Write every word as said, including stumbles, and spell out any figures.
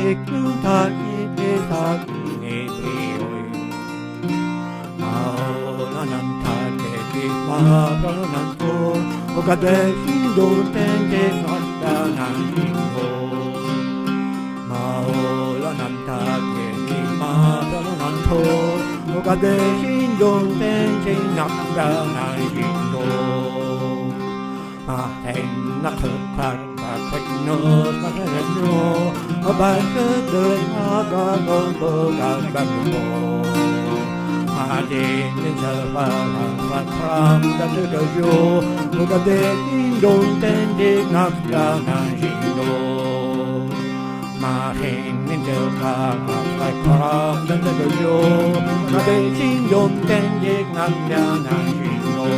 Iknung ta i sa ni pi oi. Mao la nam ta ke ki ma ba nam ko. O ka de sin dong ten ke ngat da na ni ko. Mao la nam ta ke ki ma ba nam ko. O ka de sin dong ten ke ngat da na ni ko. Ma ten na ko ka Ba thek no, ba thek no, ba thek doi ma ga go bo ga ba go bo. Ma de nin sa ba ba ba pram da de do yo, bu ga de nin don ten de ngak da na jin do. Ma de nin sa ba ba ba pram da de do yo, ma de nin don ten de ngak da na jin do.